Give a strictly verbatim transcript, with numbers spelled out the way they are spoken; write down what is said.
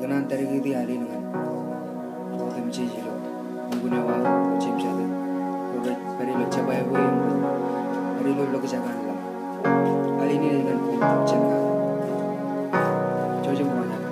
Kōṇaan tarikitik alen ñan ro otemjej ilo ukun eo aō, Jemsate, ro rej pād ilo jabwe eo im rej pād ilo ḷọk jekōṇaan laḷ. Alen in ej ñan Jemsate. Jouj im kōṇaan.